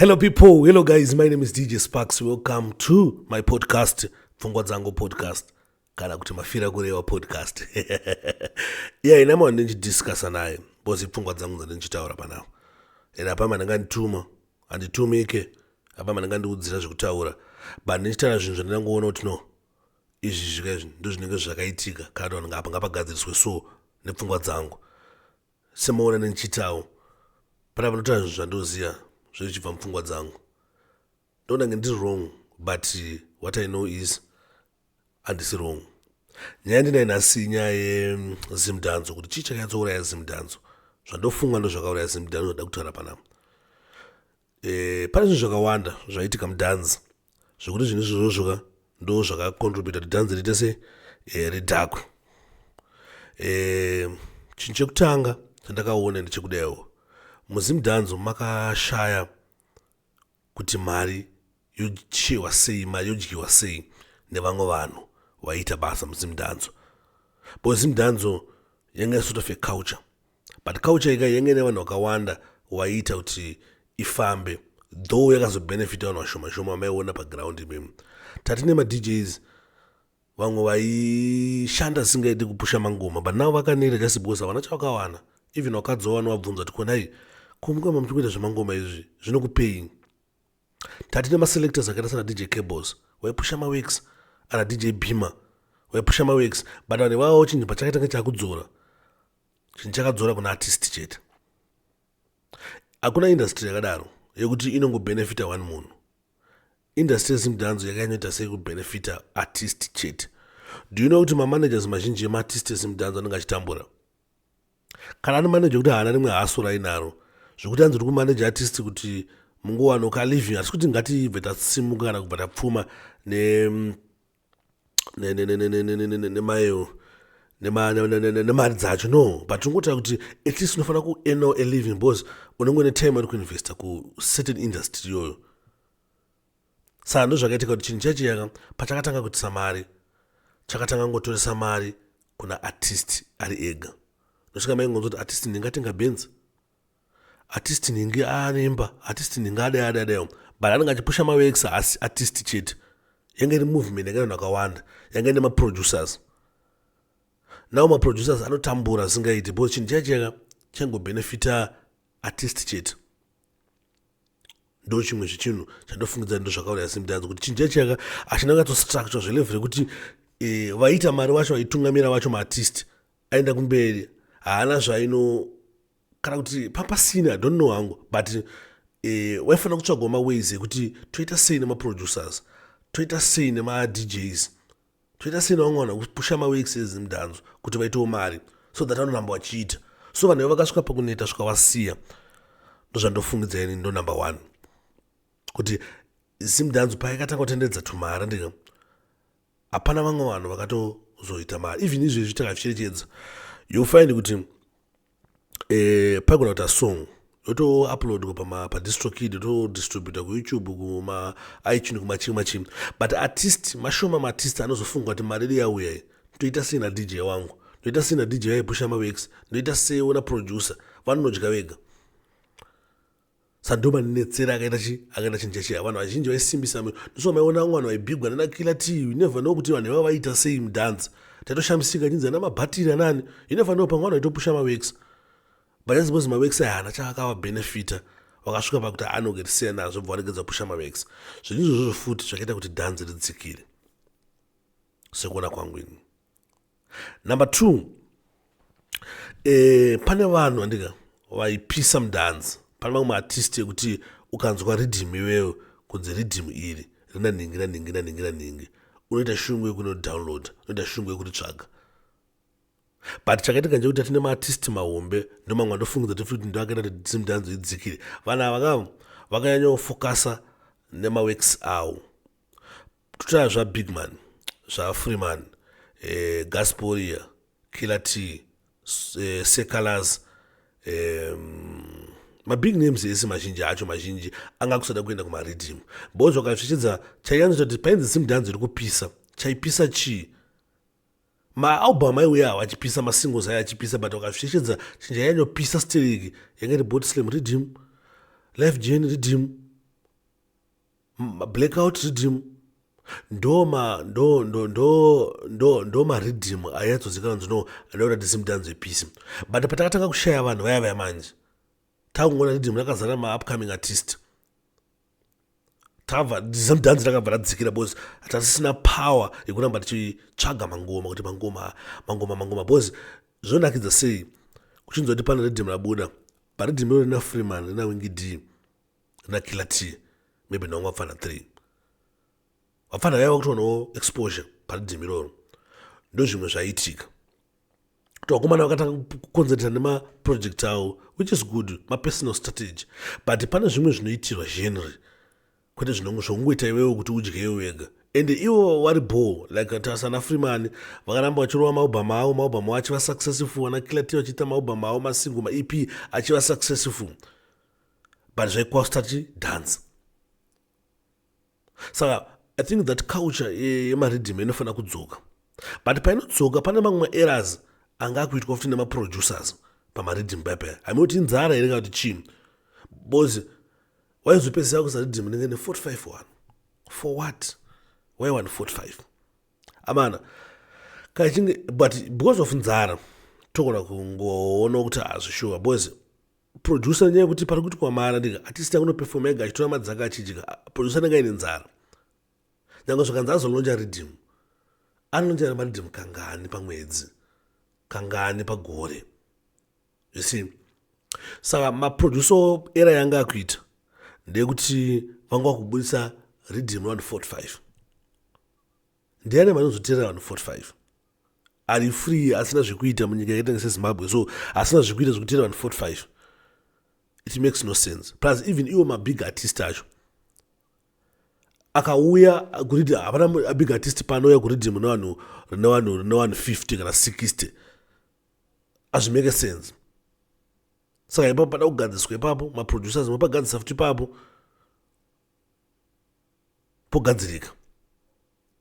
Hello people, hello guys, my name is DJ Sparks. Welcome to my podcast, Pfungwa Dzangu Podcast. Kana kuti Mafira Kurewa Podcast. Yeah, ina mwana ndichidiscussa naye because pfungwa dzangu dzandindichitaura panapa. And apa mandangandituma, handitumike, apa mandangandiudzira zvekutaura. But ndichitaura zvinhu zvandinangoona kuti no, izvi zvika izvi ndozvinenge zvakaitika kana kuti apa ngapagadziriswe so nepfungwa dzangu. Semaona nendichitawo panapa ndotaura zvinhu zvandoziva zvichibva mupfungwa dzangu. Ndoona nge ndiri wrong, but what I know is handisi wrong. Nyaya ndinayo nhasi inyaya yeZimdancehall, kuti chii chakanyatsouraya Zimdancehall. Zvandofunga ndo zvakauraya Zimdancehall zvada kutaura panapa. Pane zvinhu zvakawanda zvaitika mudhanzi zvekuti zvinhu izvozvo ka ndo zvakacontributa kuti dhanzi riite se ridhakwe. Chinhu chekutanga chandakaona ndechekudaiwo, muZimdancehall makashaya kuti mari yochiwa sei, mari yodyiwa sei nevamwe vanhu vaiita basa muZimdancehall, because Zimdancehall yanga sort of a culture, but culture ika yanga ine vanhu vakawanda waiita kuti ifambe, though yakazobhenefita vanhu vashoma shoma vamaiona paground imemo. Tatine maDJs vamwe vaishanda singaiti kupusha mangoma, but now vakaneta just because havana chavakawana. Even vakadzi vanovabvunza kuti konai kumukama muchikuita zvemangoma izvi zvinokupei? Tatine maselectors akaita sana DJ Cables waipusha maworks, ana DJ Bima waipusha maworks, but vanhu ivavo chinhu pachakaitanga chakudzora, chinhu chakadzora kuna artist chete. Hakuna industry yakadaro yekuti inongobhenefita one munhu. Industry yeZimdancehall yakanyanyoita sei kubhenefita artist chete? Do you know kuti mamanagers mazhinji emaartist eZimdancehall anenge achitambura? Kana ane manager kuti haana rimwe haso rainaro zvekuti anzi uri kumaneja artist kuti mungowano kaliving, hatisi kuti ngatibve tasimuka kana kubva tapfuma nemayo nemari dzacho, no, but tingotaura kuti at least unofanira kuearnawo a living because unenge une time uri kuinvesta kucertain industry iyoyo. Saka ndo zvakaitika kuti chinhu chachiyaka pachakatanga kuitisa mari, chakatanga ngotoresa mari kuna artist ari ega. Nosvika maingonza kuti artist ndingatenga Benz, artist nhingi anemba, artist nhingi adai adai adai, but anenge achipusha maworks asi artist chete. Yanga iri movement yanga ine vanhu vakawanda, yanga ine maproducers. Nawo maproducers anotambura zvisingaiti because chinhu chachiyaka chaingobhenefita artist chete. Ndo chimwe zvechinhu chandofungidza ndo zvakauraya Zimdancehall, kuti chinhu chachiyaka hachina kunyatsostructure zvelevel rekuti vaita mari vacho, vaitungamira vacho, maartist aenda kumberi haana zvaino kana kuti papasina. I don't know hangu, but waifanira kutsvagawo maways ekuti toita sei nemaproducers, toita sei nemaDJs, toita sei nevamwe vanhu kupusha maworks eZimdancehall kuti vaitewo mari so that vanoramba vachiita. So vanhu ivo vakasvika pakuneta svika vasiya. Ndozvandofungidza ini, ndo number one, kuti Zimdancehall payakatanga kutenderedza tumari ndika hapana vamwe vanhu vakatozoita mari. Even izvezvi takacherechedza, you find kuti paigona kuita song yotouploadwa paDistrokid, yotodistributa kuYouTube, kumaiTunes, kumachii machii, but artist mashoma, maartist anozofunga kuti mari iri yauya, ndoita sei naDJ wangu, ndoita sei naDJ aipusha maworks, ndoita seiwo naproducer? Vanonodya vega. Saka ndo manetsera akaita chi akaita chinhu chachiya. Vanhu vazhinji vaisimbisa, ndosaka maiona vamwe vanhu vaibhigwa nana Killer T. You never know kuti vanhu ivava vaita sei mudhanzi. Taitoshamisika chinzi ana mabhatiri anani, you never know, pamwe vanhu vaitopusha maworks, but just because maworks aya haana chaakavabenefita, vakasvika pakuti anogetisiya nazvo, bva varegedza kupusha maworks. Zvinhu izvozvo futi zvakaita kuti dhanzi ridzikire, sekuona kwangu ini. Number two, pane vanhu andika vaipisa mudhanzi. Pane mamwe maartist ekuti ukanzwa riddim iweyo kunzi riddim iri rina nhingi nanhingi nanhingi nanhingi, unoita shungu yekunodownload, unoita shungu yekuritsvaga. But chakaitika ndechekuti atine maartist mahombe, ndo mamwe andofungidza kuti futi ndo akaita kuti Zimdancehall idzikire. Vanhu ava kavo vakanyanyofokasa nemaworks avo. Totara zvaBigman, zvaFreeman, Gasporia, Killer T, Secalas, mabig names ese mazhinji acho, mazhinji anga kusada kuenda kumariddim because wakazvichidza chaiyanzoita kuti painzi Zimdancehall iri kupisa, chaipisa chii? Maalbum aiuya awo achipisa, masingles aya achipisa, but wakazvichechedza chinhu chainyanyopisa stereki yanga iri Body Slam riddim, Life Jane riddim. Blackout riddim ndo ma ndo ndo ndo ndo ndo mariddim ainyatsozikanwa kunzi no, anoda kuti Zimdancehall ipise. But patakatanga kushaya vanhu vaya vaya manje, takungoona riddim rakazara maupcoming artist, tabva Zimdancehall rakabva radzikira because hatasisina power yekuramba tichitsvaga mangoma, kuti mangoma, mangoma, mangoma, because zvinonakidza sei kuchinzwa kuti pane riddim rabuda, pariddim iro rina Freeman, rina Winky D, rina Killer T, maybe nevamwe vapfana 3 vapfana vaiva kutonawo exposure pariddim iroro. Ndo zvimwe zvaiitika kuti vakomana vakatanga kuconcentrata nemaproject avo, which is good, mapersonal strategy, but pane zvimwe zvinoitirwa genre, kwete zvongoita iwewe kuti udyewo wega. Ende ivo vari ball, like tasana Freeman vakaramba vachirova maalbum avo, maalbum avo achiva successful, ana Killer T vachiita maalbum avo, masingle, maEP achiva successful, but zvaikosta dance. Saka I think that culture yemariddim inofanira kudzoka, but painodzoka pane mamwe errors anga akuitwa futi nemaproducers pamariddim paipai. Hamikuti inzara here kana kuti chii, because waizopedzisa kuisa riddim rinenge ne45 1 for what? Why 145 amana kachinge? But because of nzara togona kungoona kuti hazvishuwa, because producer, nyaya yekuti pari kuitwa mara ndika artist akunoperforma ega achitora madzaka achidya, producer anenge aine nzara. Nyange zvakanzi azolauncha riddim, anolauncha mariddim kangani pamwedzi, kangani pagore? You see, saka maproducer, error yanga akuita ndeyekuti vanga vakubudisa riddim 145. Ndiani vanozoteerera 145 ari free, asina zvekuita munyika yakaita seZimbabwe? So asina zvekuita zvekuteera 145, it makes no sense. Plus even iwo mabig artist acho akauya kuriti, hapana big artist panouya kuriddim nevanhu rine vanhu rine vanhu 50 kana 60. Hazvimake sense. Saka ipapo pada kugadziswa ipapo, maproducers mapagadzisa futi ipapo, pogadzirika.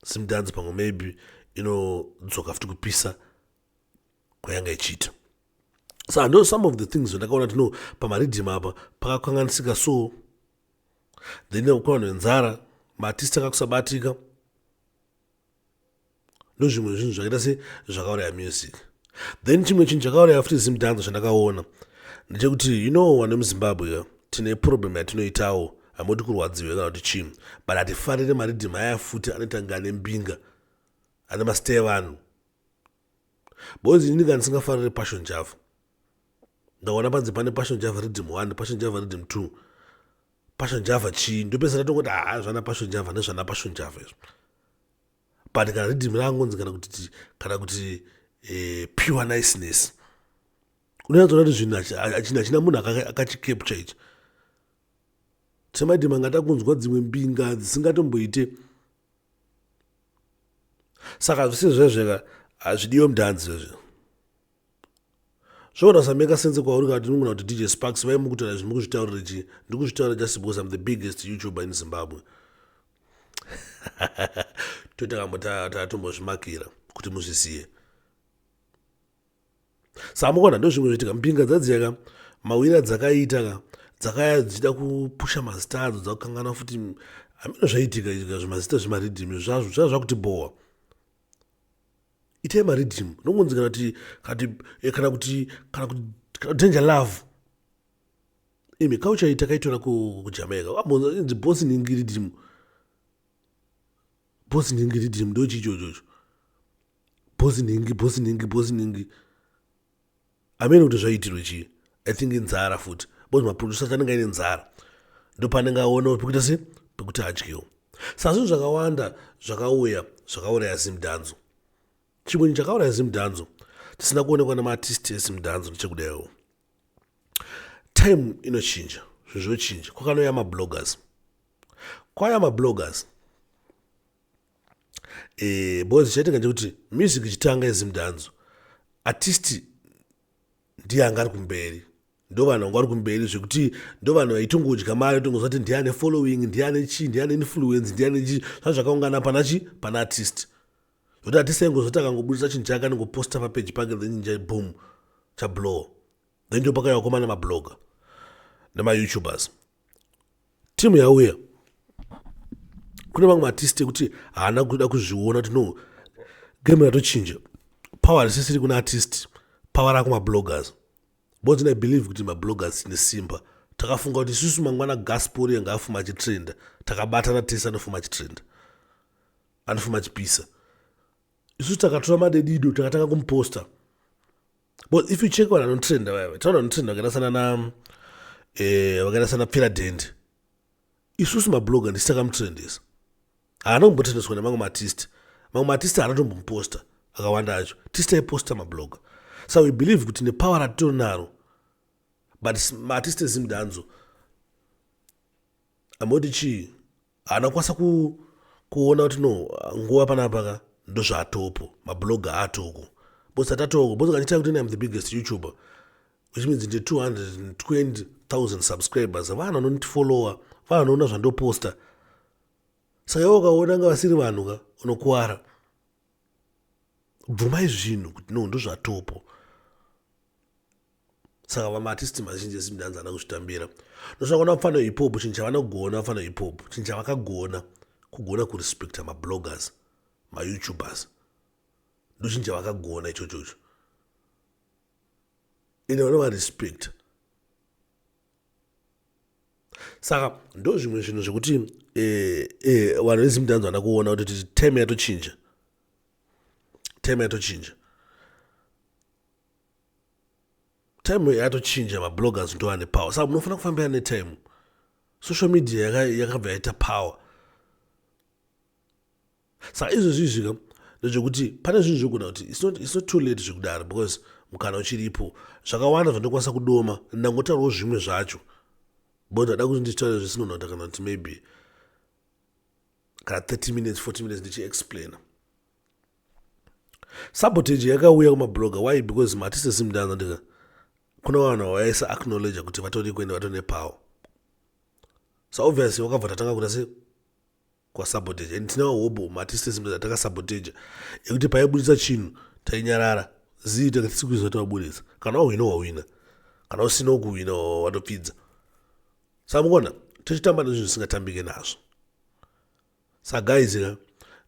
Zimdancehall pamwe maybe inodzoka futi kupisa kwayanga ichiita. Saka ndo some of the things zvandakaona kuti no, pamariddim apa pakakanganisika. So then kuvanhu venzara, maartist akakusabatika, ndo zvimwe zvinhu zvakaita se zvakauraya music. Then chimwe chinhu chakauraya futi Zimdancehall chandakaona ndechekuti, vane muZimbabwe tine problem yatinoitawo. Hamoti kurwadziwe kana kuti chii, but hatifarire mariddim aya futi anoita kunge ane mbinga, ane masita evanhu, because inini kana ndisingafariri Passion Java, ndaona panzi pane Passion Java riddim 1, Passion Java riddim 2, Passion Java chii, ndopesa tongoti haa, zvana Passion Java nezvana Passion Java izvo. But kana riddim rangonzi kana kuti Pure Niceness, unonyatsoona kuti zvinhu chinhu hachina munhu akachicapture ichi. Semadhima angada kunzwa dzimwe mbinga dzisingatomboite. Saka zvisi zvezveka hazvidiwe mudancehall zvezvo, zvogona kusameka sense kwauri. Kana kuti unogona kuti DJ Sparks vaimukutaura izvi, mukuzvitaurira chii? Ndikuzvitaura just because I'm the biggest YouTuber in Zimbabwe. Toita kambo tatombozvimakira kuti muzviziye. Saka mukaona, ndo zvimwe zvoitika. Mbinga dzadziyaka mawira dzakaita ka dzakaya dzichida kupusha mazita adzo, dzakukangana futi. Hameno zvaitika itika zvimazita zvemariddim zvazvo zvaa zvakutibhowa. Itai mariddim nongonzi kana kuti kana kuti Danger Love. Imi culture iyi takaitora kuJamaica. Ambonzi Boss Ningi riddim, Boss Ningi riddim, ndo chiichochocho Boss Ningi, Boss Ningi, Boss Ningi. Hamene kuti zvaitirwe chii. I think inzara futi, because maproducers anenge aine nzara, ndo paanenge aona pekuita se pekuti adyewo. Saka zvinhu zvakawanda zvakauya zvakauraya Zimdancehall. Chimwe chinhu chakauraya Zimdancehall tisina kuonekwa nemaartist eZimdancehall ndechekudaiwo, time inochinja, zvinhu zvochinja. Kwakanouya mabloggers, kwauya mabloggers, because chaitika ndechekuti music ichitanga yeZimdancehall, artist ndiye anga ari kumberi, ndo vanhu vanga vari kumberi zvekuti ndo vanhu vaitongodya mari, tongoziva kuti ndiane following, ndiane chii, ndiane influence, ndiane chii. Zva zvakaungana pana chi pana artist, zvokuti artist aingozoti akangobudisa chinhu chake, anongoposta papeji pake, then boom, chablow. Then ndo pakauya vakomana mablogger nemayoutubers. Timu yauya. Kune mamwe maartist ekuti haana kuda kuzviona kuti no, game ratochinja, power risisiri kuna artist, power rakumabloggers, because I believe kuti mabloggers tine simba. Takafunga kuti isusu mangwana Gaspori yanga afuma achitrenda, takabatana tese, anofuma achitrenda, anofuma achipisa. Isusu takatora madedido, takatanga kumuposta. But if you check vanhu vanotrenda vaya, taona vanotrenda vakaita sana na vakaita sana Pfiradhende, isusu mablogger ndisi takamutrendesa. Haana kumbotrendeswa nemamwe maartist. Mamwe maartist haana tombomuposta akawanda acho, tisi taiposta mablogger. So we believe kuti nepower ratitori naro. But maartist eZimdancehall, amboti chii, haana kukwanisa kuona kuti no, nguva panapa ka ndozvatopo, mablogger atoko, because atatoko, because kandiita kuti I'm the biggest YouTuber, which means ndine 220,000 subscribers, vanhu vanondifollowa, vanhu vanoona zvandoposta. Saka iwe ukaona nga vasiri vanhu ka, unokuwara. Bvumai zvinhu kuti no, ndozvatopo. Saka vamaartist mazhinji eZimdancehall ana kuzvitambira. Ndosaka kuona mufana hip-hop, chinhu chavanogona, vafana hip-hop, chinhu chavakagona, kugona kurespecta mabloggers, mayoutubers, ndo chinhu chavakagona ichochocho, ende vanovarespecta. Saka ndo zvimwe zvinhu zvekuti vanhu veZimdancehall vana kuona kuti time yatochinja, time yatochinja, time yatochinja. Mabloggers ndo ane power, saka munofanira kufambira netime. Social media yakabva yaita power. Saka izvozvi izvika ndezvekuti pane zvinhu zvogona kuti it's not too late zvekudaro, because mukana uchiripo. Zvakawanda zvandokwanisa kudoma, ndangotaurawo zvimwe zvacho, but ndada kuti nditaure zvisinonota, kana kuti maybe kana 30 minutes, 40 minutes ndichiexplaina. Sabotage yakauya kumablogger, why? Because maartist eZimdancehall, ndika kuna vanhu vaisa acknowledge kuti vatori kuenda, vatori nepower. So obviously wakabva tatanga kuita se kwasabotage, and tina hobo maartist eZimdancehall takasabotage ekuti paibudisa chinhu tainyarara zii, takatisi kuziva kuti wabudisa. Kana wahwina, wahwina; kana usina kuhwina, watopfidza. Saka mukuona tichitamba nezvinhu zvisingatambike nazvo. Saka guys ka,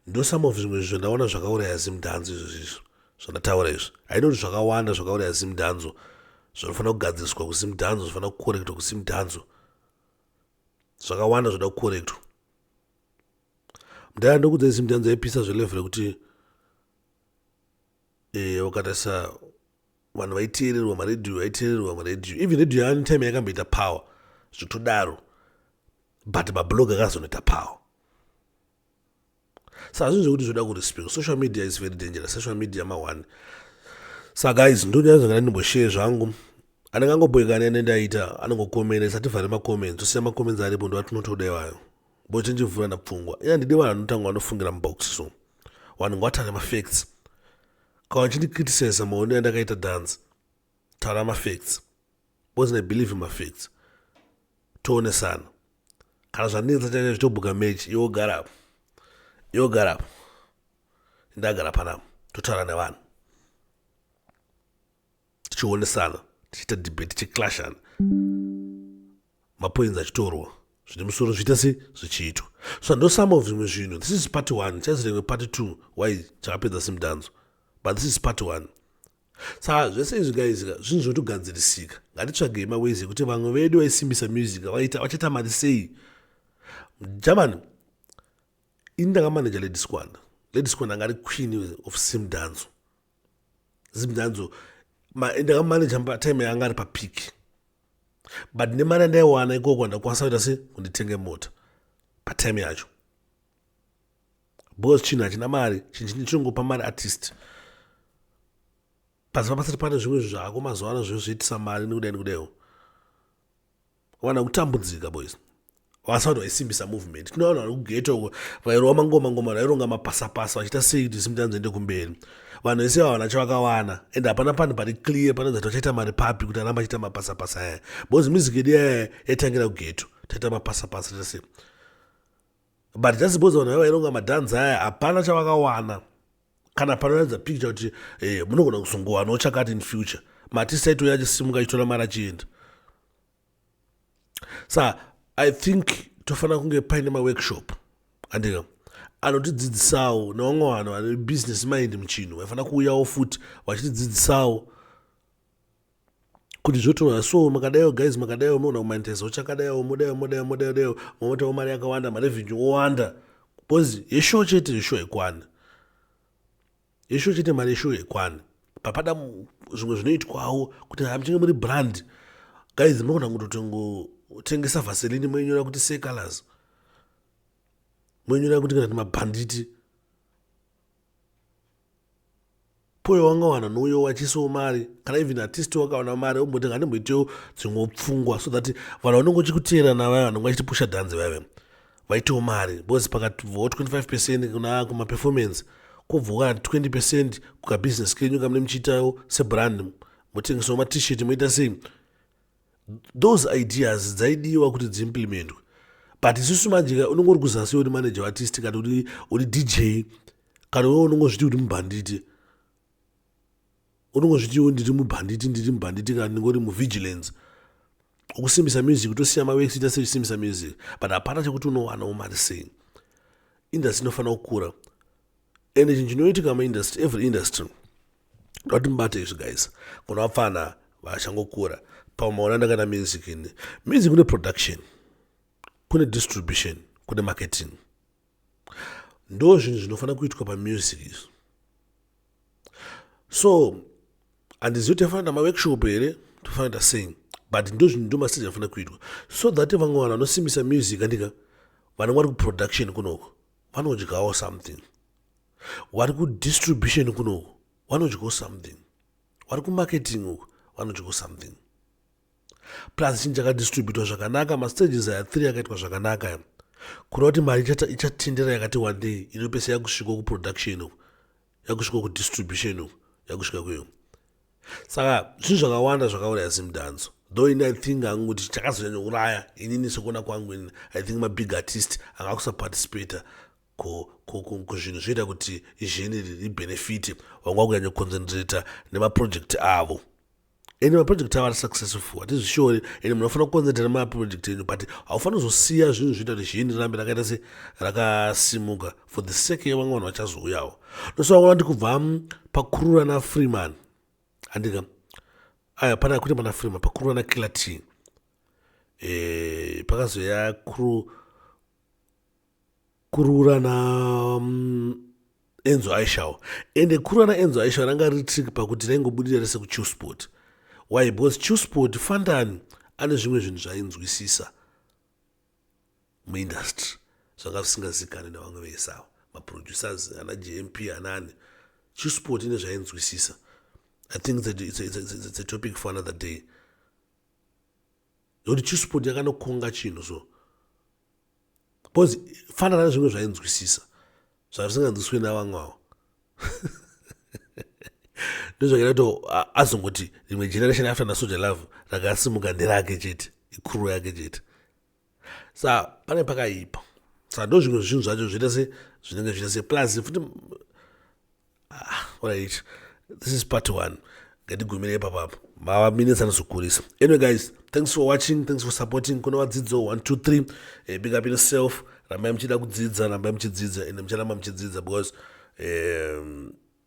ndo some of zvimwe zvinhu zvandaona zvakauraya Zimdancehall. Izvo zvizvo zvandataura izvi, haina kuti zvakawanda zvakauraya Zimdancehall, zvinofanira kugadziriswa kuZimdancehall, zvinofanira kukorektwa kuZimdancehall, zvakawanda zvoda kukorektwa. Mudhara, ndokudza, Zimdancehall yaipisa zvelevel rekuti ukatarisa vanhu vaiteererwa maredhiyo, vaiteererwa maredhiyo. Even redhiyo yaani time yakamboita power zvitodaro, but mablog akazonoita power. Saka zvinhu zvekuti zvoda kurespect. Social media is very dangerous, social media ma1. Saka guys, ndonyaya zvangana ndimboshare zvangu. Anenge angobhoekana nendaita, anongokomenda, isativhare macomments, tosiya macomments aripo, ndo atinotoda iwayo, bo chinjivhurana pfungwa. Iya, ndidi vanhu vanotanga vanofungira mubox, so vanhu ngavataure mafacts. Kana uchindicriticiza maonero andakaita dance, taura mafacts, because I believe in mafacts. Toonesana. Kana zvandinetsa chacho, zvitobhuka match, iwe ugara apo, iwe ugara apo, ndagara panapa, totaura nevanhu, tichionesana, tichiita debate, tichiclashana, mapoints achitorwa zvine musoro, zviita se zvichiitwa. So ndo some of zvimwe zvinhu. This is part one, chaziremwe part two, why chakapedza Zimdancehall, but this is part one. Saka zvese izvi guys, zvinhu zvinotogadzirisika. Ngatitsvagei maways ekuti vamwe vedu vaisimbisa music vachaita mari sei. Germany, ini ndakamaneja Lady Squanda. Lady Squanda anga ari queen of Zimdancehall. Zimdancehall ndakamaneja patime yanga ari papeak, but nemari yandaiwana ikoko ndakwanisa kuita se kunditenge mota patime yacho, because chinhu hachina mari, chinhu chinongopa mari artist. Paziva pasati pane zvimwe zvako mazuva ano zvinozviitisa mari nekudai nekudaiwo, vana kutambudzika boys. Vasa vanhu vaisimbisa movement, tino vanhu vari kugeta uko vairova mangoma ngoma, vaironga mapasapasa, vachiita sei kuti Zimdancehall ende kumberi. Vanhu vese vavana chavakawana, and hapana panhu pari clear panoza kuti vachaita mari papi kuti aramba achiita mapasapasa aya, because music yedu yaya yaitangira kugeto, taita mapasapasa, taita sei, but just because vanhu vaya vaironga madhanzi aya hapana chavakawana, kana panoratidza picture kuti munogona kuzongowanawo chakati in future. Maartist aitouya achisimuka, achitora mari, achienda. Sa I think tofanira kunge paine maworkshop. Andika anotidzidzisawo nevamwe vanhu vane business mind muchinhu vaifanira kuuyawo futi vachitidzidzisawo kuti zvotorwa so makadaiwo guys makadaiwo mogona kumanitizawo chakadaiwo modaiwo modaiwo modaiwo daiwo momotawo mari yakawanda marevenue owanda because yeshow chete yeshow haikwani yeshow chete mari yeshow haikwani papada zvimwe zvinoitwawo kuti hamuchinge muri brand guys munogona kutotengesa vaseline moinyora kuti say colors moinyora kuti kana kuti mabhanditi poyo wanga wana nouyo wachisawo mari kana even artist wakawana mari omboti ngandimboitewo dzimwe pfungwa so that vanhu vanonge uchikuteera navaya vanonge vachitipusha dhanzi vaive vaitewo mari because pakabvawo 25 percent kuna kumaperformance kobvawo kana 20 percent kukabusiness kenyu kamune muchiitawo sebrand motengesawo matshirt moita sei those ideas dzaidiwa kuti dziimplementwe but isusu manje unenge uri kuzasi uri manager artist kana uri uri dj kana iwe unongozviti uri mubhanditi unongozviti iwe ndiri mubhanditi ndiri mubhanditi kana ndingori muvigilance ukusimbisa music kutosiya maworks ita sechisimbisa music but hapana chekuti unowanawo mari sei industry inofanira kukura ende chinhu chinoitika muindustry every industry ndoda kuti mubate izvi guys kuna vapfana vachangokura pamaona ndakaita music ini music kune production kune distribution kune marketing ndo zvinhu zvinofanira kuitwa pamusic izvi so handizivi kuti tofanira maworkshop here tofanira kuita sei but ndo zvinhu ndo mastage anofanira kuitwa so that vamwe vanhu vanosimbisa music andika vanenge vari kuproduction kunoko vanodyawo something vari kudistribution kunoku vanodyawo something vari kumarketing uku vanodyawo something plus chinhu chakadistributwa zvakanaka mastages aya 3 akaitwa zvakanaka kureva kuti mari ichatendera yakati wandei inopesa yakusvika kuproduction uku yakusvika kudistribution uku yakusvika kuyo saka zvinhu zvakawanda zvakauraya zimdanzo though ini i think hangu kuti chakazonyanya uraya inini sekuona kwangu ini i think mabig artist anga kusaparticipata kuzvinhu zvinoita kuti genre ribenefite vanga vakunyanya kuconcentrata nemaproject avo ende maproject avo ari successful hatizvishori ende munofanira kuconcentrata nemaproject enyu but haufaniri kuzosiya zvinhu zvinoita kuti zheni rirambe rakaita se rakasimuka for the sake yevamwe vanhu vachazouyawo ndosovaona kuti kubva pakurura nafreeman handika aya pana kuti pana freeman pakurura nakiller t e, pakazoya crew kurura na Enzo Aishaw ende kurura naEnzo Aishaw ranga riri trick pakuti raingobudira rese kuchillsport why because Chillsport Fantan ane zvimwe zvinhu zvainzwisisa muindustry zvanga zvisingazikani nevamwe vese ava maproducers ana JMP anani Chillsport ine zvainzwisisa i think it's a, it's, a, it's, a, it's a topic for another day nokuti Chillsport yakanokonga chinhu so because fanana nezvimwe zvainzwisisa zvavisinganzwiswe navamwe avo ndozvakaita kuti azongoti rimwe generation after naSoul Jah Love rakasimuka nderake chete icrew yake chete sa pane pakaipa saka ndo zvimwe zvinhu zvacho zvoita se zvinenge zviita se plus futi ah, right this is part one ngatigumire ipapapo mava minutes anozokurisa anyway guys thanks for watching thanks for supporting kune vadzidzo 1 2 3 eh, big up yourself rambai muchida kudzidza rambai muchidzidza ende mucharamba muchidzidza because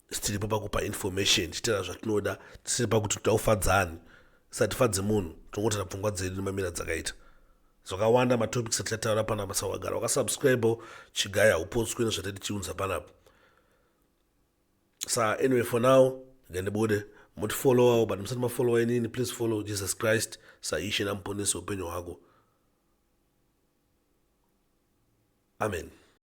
tiripo pakupa information tichitaura zvatinoda tisiri pakuti toda kufadzani tisatifadze munhu tongotaura pfungwa dzedu nemamira dzakaita zvakawanda matopics atichataura panapa saka wagara wakasubscribe chigaya upotswe nezvatati tichiunza panapa sa anyway for now ngandibude mutifollowawo but musati mafollowa inini please follow jesus christ saishe namuponesi upenyu hwako amen.